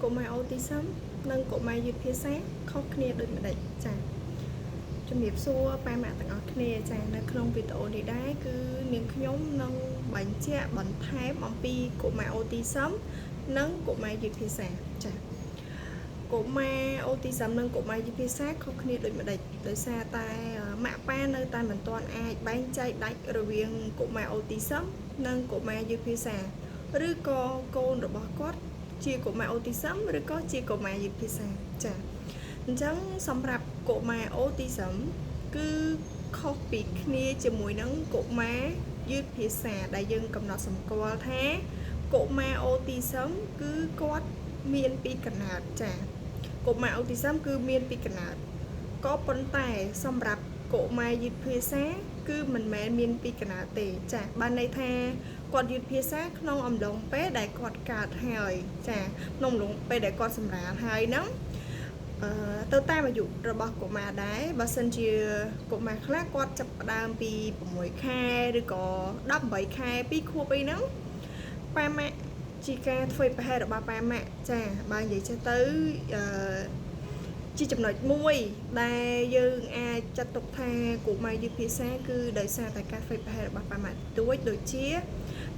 កុមារអូទីសឹមនិងកុមារយឺតភាសាខុសគ្នាដូចម្ដេចចា៎ជំរាបសួរប៉ាម៉ាក់ទាំងអស់គ្នាចា៎នៅក្នុងវីដេអូនេះដែរគឺនាងខ្ញុំនឹងបញ្ជាក់បន្ថែមអំពីកុមារអូទីសឹមនិងកុមារយឺតភាសាចា៎កុមារអូទីសឹមនិងកុមារយឺតភាសាខុសគ្នាដូចម្ដេចដោយសារតែម៉ាក់ប៉ានៅតែមិនទាន់អាចបែងចែកដាច់រវាងកុមារអូទីសឹមនិងកុមារយឺតភាសាឬក៏កូនរបស់គាត់ជាកុមារអូទីសឹមឬក៏ជាកុមារយឺតភាសាចា៎អញ្ចឹងសម្រាប់កុមារអូទីសឹមគឺខុសពីគ្នាជាមួយនឹងកុមារយឺតភាសាដែលយើងកំណត់សម្គាល់ថាកុមារអូទីសឹមគឺគាត់មានពីកំណើតចា៎កុមារអូទីសឹមគឺមានពីកំណើតក៏ប៉ុន្តែសម្រាប់កុមារយឺតភាសាគឺមិនមែនមានពីកំណើតទេចា៎បានន័យថាគាត់យឺតភាសាក្នុងអំឡុងពេលដែលគាត់កើតហើយចាក្នុងអំឡុងពេលដែលគាត់សម្រាលហើយហ្នឹងទៅតាមអាយុរបស់កុមារដែរបើសិនជាកុមារខ្លះគាត់ចាប់ផ្ដើមពី6ខែឬក៏18ខែ2ខួបអីហ្នឹងប៉ាម៉ាក់ជាការធ្វើប្រហែសរបស់ប៉ាម៉ាក់ចាបើនិយាយចេះទៅអឺជាចំណុចមួយដែលយើងអាចចាត់ទុកថាកុមារយឺតភាសាគឺដោយសារតែការធ្វើប្រហែសរបស់ប៉ាម៉ាក់ទួចដូចជា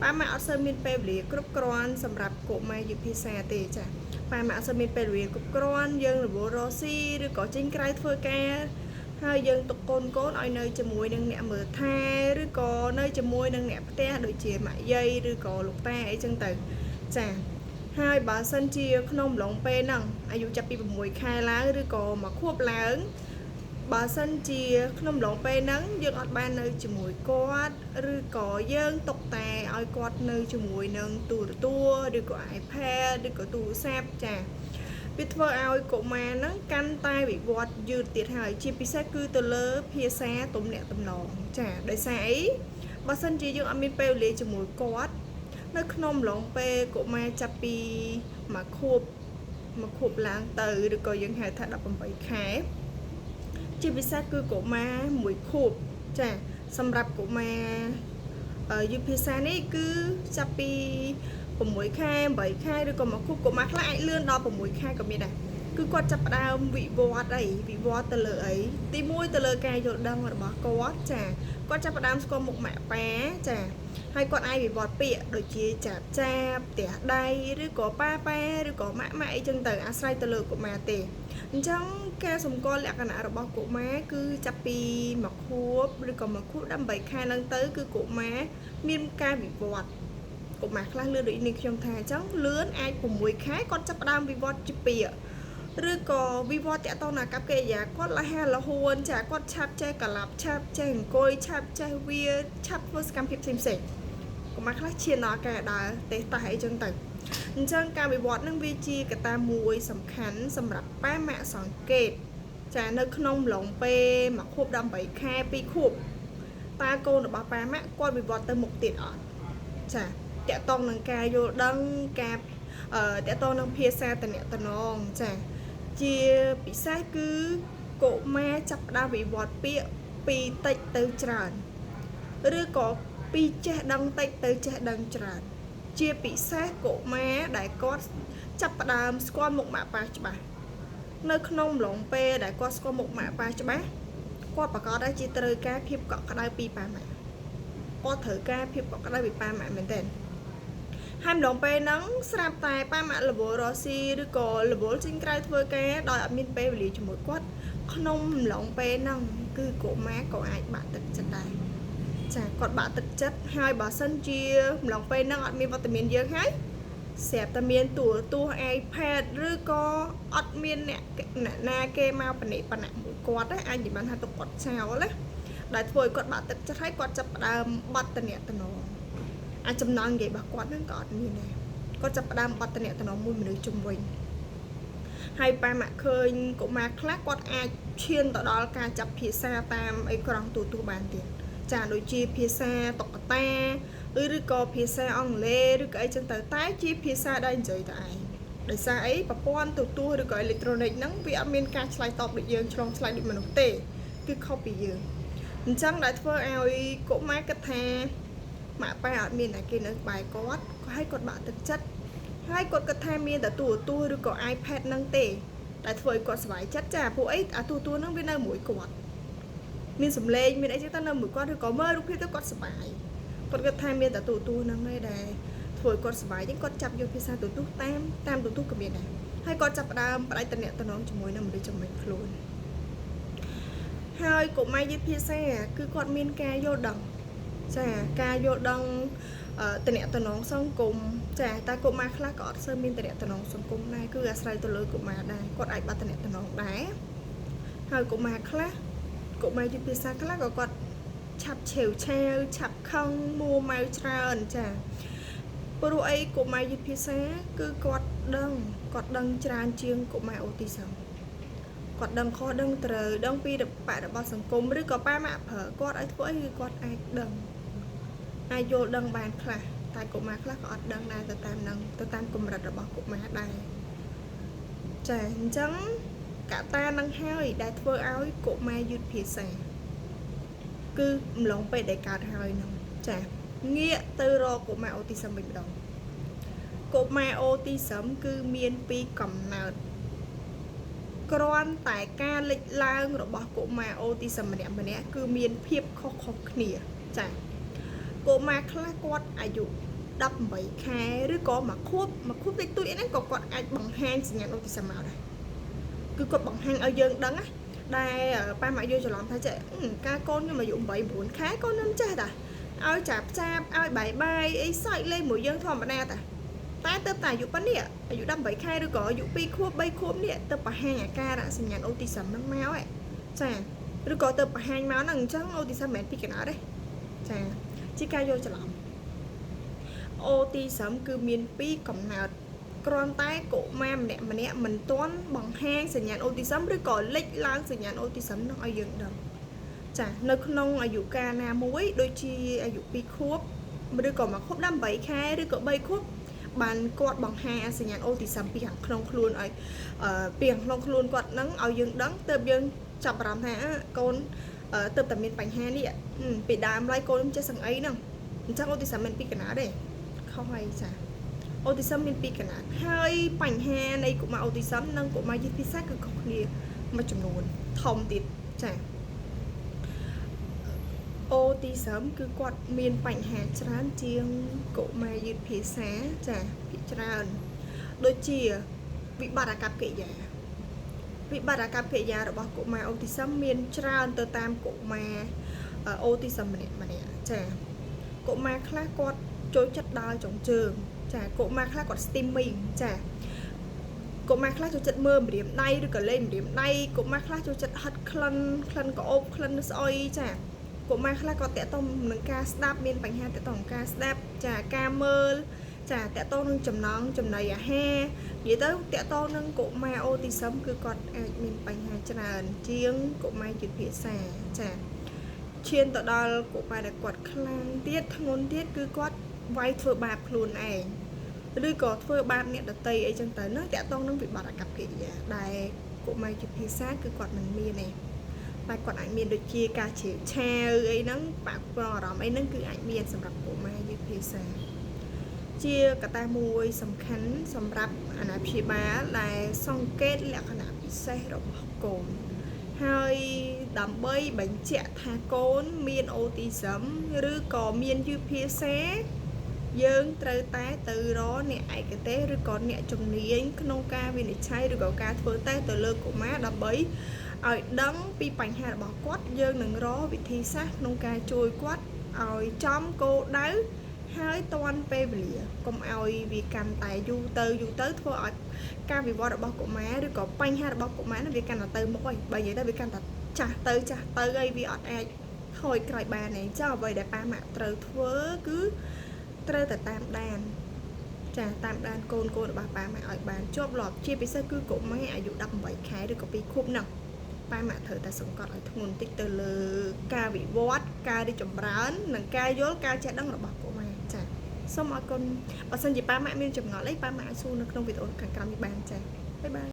ប៉ាម៉ាក់អត់សូវមានពេលវេលាគ្រប់គ្រាន់សម្រាប់កុមារយឺតភាសាទេចាប៉ាម៉ាក់អត់សូវមានពេលវេលាគ្រប់គ្រាន់យើងរវល់រកស៊ីឬក៏ចេញក្រៅធ្វើការហើយយើងទុកកូនកូនឲ្យនៅជាមួយនឹងអ្នកមើលថែឬក៏នៅជាមួយនឹងអ្នកផ្ទះដូចជាម៉ាក់យាយឬក៏លោកតាអីចឹងទៅចាហើយបើសិនជាក្នុងអំឡុងពេលហ្នឹងអាយុចាប់ពី6ខែឡើងឬក៏មួយខួបឡើងបើសិនជាក្នុងអំឡុងពេលហ្នឹងយើងអត់បាននៅជាមួយគាត់ឬក៏យើងຕົកតែឲ្យគាត់នៅជាមួយនឹងទូរទស្សន៍ឬក៏ iPad ឬក៏ទូរស័ព្ទចាវាធ្វើឲ្យកុមារហ្នឹងកាន់តែវិវត្តយឺតទៀតហើយជាពិសេសគឺទៅលើភាសាទំនាក់ទំនងចាដោយសារអីបើសិនជាយើងអត់មានពេលវេលាជាមួយគាត់នៅក្នុងអំឡុងពេលកុមារចាប់ពីមួយខួបមួយខួបឡើងទៅឬក៏យើងហៅថា18ខែជាពិសេសគឺកុមារមួយខួបចាសម្រាប់កុមារយឺតភាសានេះគឺចាប់ពី6ខែ8ខែឬក៏មួយខួបកុមារខ្លះអាចលឿនដល់6ខែក៏មានដែរគឺគាត់ចាប់ផ្ដើមវិវត្តអីវិវត្តទៅលើអីទី1ទៅលើការយល់ដឹងរបស់គាត់ចាគាត់ចាប់ផ្ដើមស្គាល់មុខម៉ាក់ប៉ាចាហើយគាត់អាចវិវត្តពាក្យដូចជាចាប់ចាប់ផ្ទះដៃឬក៏ប៉ាប៉ាឬក៏ម៉ាក់ម៉ាក់អីចឹងទៅអាស្រ័យទៅលើកុមារទេអញ្ចឹងការសម្គាល់លក្ខណៈរបស់កុមារគឺចាប់ពីមួយខួបឬក៏មួយខួប18ខែឡើងទៅគឺកុមារមានការវិវត្តកុមារខ្លះលឿនដូចនេះខ្ញុំថាអញ្ចឹងលឿនអាច6ខែគាត់ចាប់ផ្ដើមវិវត្តជាពាក្យឬក៏វិវត្តតកតងនឹងអាកប្បកិរិយាគាត់លះលហួនចាគាត់ឆាប់ចេះកឡាប់ឆាប់ចេះអង្គុយឆាប់ចេះវាឆាប់ធ្វើសកម្មភាពផ្សេងផ្សេងកុមារខ្លះឈានដល់ការដើរទេតះអីចឹងទៅអញ្ចឹងការវិវត្តនឹងវាជាកត្តាមួយសំខាន់សម្រាប់ប៉ាម៉ាក់សង្កេតចានៅក្នុងអំឡុងពេលមួយខួប18ខែ2ខួបតើកូនរបស់ប៉ាម៉ាក់គាត់វិវត្តទៅមុខទៀតអត់ចាតកតងនឹងការយល់ដឹងការតកតងនឹងភាសាតំណតំណងចាជាពិសេសគឺកុមារចាប់ផ្ដើមវិវត្តពាក្យពីតិចទៅច្រើនឬក៏ពីចេះដឹងតិចទៅចេះដឹងច្រើនជាពិសេសកុមារដែលគាត់ចាប់ផ្ដើមស្គាល់មុខម៉ាក់ប៉ាច្បាស់នៅក្នុងអំឡុងពេលដែលគាត់ស្គាល់មុខម៉ាក់ប៉ាច្បាស់គាត់ប្រកាសថាជាត្រូវការភាពកក់ក្ដៅពីប៉ាម៉ាក់គាត់ត្រូវការភាពកក់ក្ដៅពីប៉ាម៉ាក់មែនទែនហើយម្ដងពេលហ្នឹងស្រាប់តែប៉ាម៉ាក់រវល់រកស៊ីឬក៏រវល់ចេញក្រៅធ្វើការដោយអត់មានពេលវេលាជាមួយគាត់ក្នុងអំឡុងពេលហ្នឹងគឺកុមារក៏អាចបាក់ទឹកចិត្តដែរចាគាត់បាក់ទឹកចិត្តហើយបើសិនជាម្លងពេលហ្នឹងអត់មានវត្តមានយើងហើយស្រាប់តែមានទូរទស្សន៍ iPad ឬក៏អត់មានអ្នកអ្នកណាគេមកបនិបណៈមួយគាត់ណាអាចនិយាយបានថាទុកគាត់ចោលណាដែលធ្វើឲ្យគាត់បាក់ទឹកចិត្តហើយគាត់ចាប់ផ្ដើមបាត់តំណតំណងអាចចំណងនិយាយរបស់គាត់ហ្នឹងក៏អត់មានដែរគាត់ចាប់ផ្ដើមបាត់តំណតំណងមួយមនុស្សជុំវិញហើយប៉ាម៉ាក់ឃើញកុមារខ្លះគាត់អាចឈានទៅដល់ការចាប់ភាសាតាមអេក្រង់ទូរទស្សន៍បានទៀតចាដូចជាភាសាតុក្កតាឬក៏ភាសាអង់គ្លេសឬក៏អីចឹងទៅតែជាភាសាដែលនិយាយតែឯងដោយសារអីប្រព័ន្ធទូរទស្សន៍ឬក៏អេឡិចត្រូនិកហ្នឹងវាអត់មានការឆ្លើយតបដូចយើងឆ្លងឆ្លើយដូចមនុស្សទេគឺខុសពីយើងអញ្ចឹងដែលធ្វើឲ្យកុមារគិតថាម៉ាក់ប៉ាអត់មានតែគេនៅក្បែរគាត់ក៏ឲ្យគាត់បាក់ទឹកចិត្ត ហើយគាត់គិតថាមានតែទូរទស្សន៍ឬក៏ iPad ហ្នឹងទេដែលធ្វើឲ្យគាត់សប្បាយចិត្តចាព្រោះអីអាទូរទស្សន៍ហ្នឹងវានៅមួយគាត់មានសំឡេងមានអីចឹងទៅនៅមួយគាត់ឬក៏មើលរូបភាពទៅគាត់សប្បាយគាត់គិតថាមានតែទូរទស្សន៍ហ្នឹងឯងដែលធ្វើឲ្យគាត់សប្បាយចឹងគាត់ចាប់យកភាសាទូរទស្សន៍តាមទូរទស្សន៍ក៏មានដែរហើយគាត់ចាប់ផ្ដើមផ្ដាច់តំណតំណងជាមួយនឹងមនុស្សជំនាញខ្លួនហើយកុមារយឺតភាសាគឺគាត់មានការយល់ដឹងចាការយល់ដឹងតំណតំណងសង្គមចាតែកុមារខ្លះក៏អត់សូវមានតំណតំណងសង្គមដែរគឺអាស្រ័យទៅលើកុមារដែរគាត់អាចបាត់តំណតំណងដែរហើយកុមារខ្លះកុមារយឺតភាសាខ្លះក៏គាត់ឆាប់ឆេវឆាវឆាប់ខឹងមួម៉ៅច្រើនចាព្រោះអីកុមារយឺតភាសាគឺគាត់ដឹងច្រើនជាងកុមារអូទីសឹមគាត់ដឹងខុសដឹងត្រូវដឹងពីបរិបទសង្គមឬក៏ប៉ាម៉ាក់ប្រើគាត់ឲ្យធ្វើអីគឺគាត់អាចដឹងអាចយល់ដឹងបានខ្លះតែកុមារខ្លះក៏អត់ដឹងដែរទៅតាមនឹងទៅតាមកម្រិតរបស់កុមារដែរចាអញ្ចឹងកត្តានឹងហើយដែលធ្វើឲ្យកុមារយឺតភាសាគឺអំឡុងពេលដែលកើតហើយហ្នឹងចាងាកទៅរកកុមារអូទីសឹមវិញម្ដងកុមារអូទីសឹមគឺមានពីកំណើតគ្រាន់តែការលេចឡើងរបស់កុមារអូទីសឹមម្នាក់ម្នាក់គឺមានភាពខុសៗគ្នាចាកុមារខ្លះគាត់អាយុ18ខែឬក៏មួយខួបតិចតួចអីហ្នឹងក៏គាត់អាចបង្ហាញសញ្ញាណអូទីសឹមមកដែរគឺគាត់បង្ហាញឲ្យយើងដឹងណាដែលប៉ាម៉ាក់យល់ច្រឡំថាចេះការកូនខ្ញុំអាយុ8 9ខែកូនខ្ញុំចេះតាឲ្យចាប់ចាប់ឲ្យបាយបាយអីសើចលេងមួយយើងធម្មតាតាតែទៅតែអាយុប៉ុណ្នេះអាយុ18ខែឬក៏អាយុ2ខួប3ខួបនេះទៅបង្ហាញអាការៈសញ្ញាណអូទីសឹមហ្នឹងមកឯងចាឬក៏ទៅបង្ហាញមកហ្នឹងអញ្ចឹងអូទីសឹមមិនមែនពីកណ្ដាលទេចាជាការយល់ច្រឡំអូទីសឹមគឺមានពីកំណើតគ្រាន់តែកុមារម្នាក់ម្នាក់មិនទាន់បង្ហាញសញ្ញាណអូទីសឹមឬក៏លេចឡើងសញ្ញាណអូទីសឹមនឹងឲ្យយើងដឹងចានៅក្នុងអាយុកាលណាមួយដូចជាអាយុ2ខួបឬក៏1ខួប18ខែឬក៏3ខួបបានគាត់បង្ហាញសញ្ញាណអូទីសឹមពីខាងក្នុងខ្លួនឲ្យពីខាងក្នុងខ្លួនគាត់នឹងឲ្យយើងដឹងទើបយើងចាប់អារម្មណ៍ថាកូនទើបតែមានបញ្ហានេះពីដើមឡើយកូនខ្ញុំចេះសង្អីហ្នឹងអញ្ចឹងអូទីសឹមមិនពីកណ្ដាលទេខុសហើយចាអូទីសឹមមានពីរកណ្ដាលហើយបញ្ហានៃកុមារអូទីសឹមនិងកុមារយឺតភាសាគឺខុសគ្នាមួយចំនួនធំទៀតចាអូទីសឹមគឺគាត់មានបញ្ហាច្រើនជាងកុមារយឺតភាសាចាភាគច្រើនដូចជាវិបត្តិអាកប្បកិរិយាវិបត្តិអាកប្បកិរិយារបស់កុមារអូទីសឹមមានច្រើនទៅតាមកុមារអូទីសឹមម្នាក់ម្នាក់ចាកុមារខ្លះគាត់ចូលចិត្តដើរចុងជើងចាកុមារខ្លះគាត់ steaming ចាកុមារខ្លះចូលចិត្តមើលម្រាមដៃឬក៏លេងម្រាមដៃកុមារខ្លះចូលចិត្តហិតក្លិនក្អូបក្លិនស្អុយចាកុមារខ្លះក៏តាក់ទងនឹងការស្ដាប់មានបញ្ហាតាក់ទងនឹងការស្ដាប់ចាការមើលចាតាក់ទងនឹងចំណង់ចំណីអាហារនិយាយទៅតាក់ទងនឹងកុមារអូទីសឹមគឺគាត់អាចមានបញ្ហាច្រើនជាងកុមារយឺតភាសាចាឈានទៅដល់កុមារដែលគាត់ខ្លាំងទៀតធ្ងន់ទៀតគឺគាត់វាយធ្វើបាបខ្លួនឯងឬក៏ធ្វើបាបអ្នកដទៃអីចឹងទៅនឹងតាក់ទងនឹងវិបត្តិអាកប្បកិរិយាដែលកុមារយឺតភាសាគឺគាត់មិនមានទេតែគាត់អាចមានដូចជាការជ្រាវឆាវអីហ្នឹងបាក់ប្រងអារម្មណ៍អីហ្នឹងគឺអាចមានសម្រាប់កុមារយឺតភាសាជាកត្តាមួយសំខាន់សម្រាប់អាណាព្យាបាលដែលសង្កេតលក្ខណៈពិសេសរបស់កូនហើយដើម្បីបញ្ជាក់ថាកូនមានអូទីសឹមឬក៏មានយឺតភាសាយើងត្រូវតែទៅរកអ្នកឯកទេសឬក៏អ្នកជំនាញក្នុងការវិនិច្ឆ័យឬក៏ការធ្វើតេស្តទៅលើកុមារដើម្បីឲ្យដឹងពីបញ្ហារបស់គាត់យើងនឹងរកវិធីសាស្ត្រក្នុងការជួយគាត់ឲ្យចំគោលដៅហើយទាន់ពេលវេលាកុំឲ្យវាកាន់តែយូរទៅធ្វើឲ្យការវិវត្តរបស់កុមារឬក៏បញ្ហារបស់កុមារនោះវាកាន់តែទៅមុខហើយបើនិយាយទៅវាកាន់តែចាស់ទៅហើយវាអត់អាចថយក្រោយបានទេអញ្ចឹងអ្វីដែលប៉ាម៉ាក់ត្រូវធ្វើគឺត្រូវតែតាមដានចាតាមដានកូនរបស់ប៉ាម៉ាក់ឲ្យបានជាប់លាប់ជាពិសេសគឺកុមារអាយុ18ខែឬក៏2ខួបហ្នឹងប៉ាម៉ាក់ត្រូវតែសង្កត់ឲ្យធ្ងន់តិចទៅលើការវិវត្តការរីកចម្រើននិងការយល់ការចេះដឹងរបស់កុមារចាសូមអរគុណបើសិនជាប៉ាម៉ាក់មានចម្ងល់អីប៉ាម៉ាក់អាចសួរនៅក្នុងវីដេអូខាងក្រោមនេះបានចាបាយបាយ។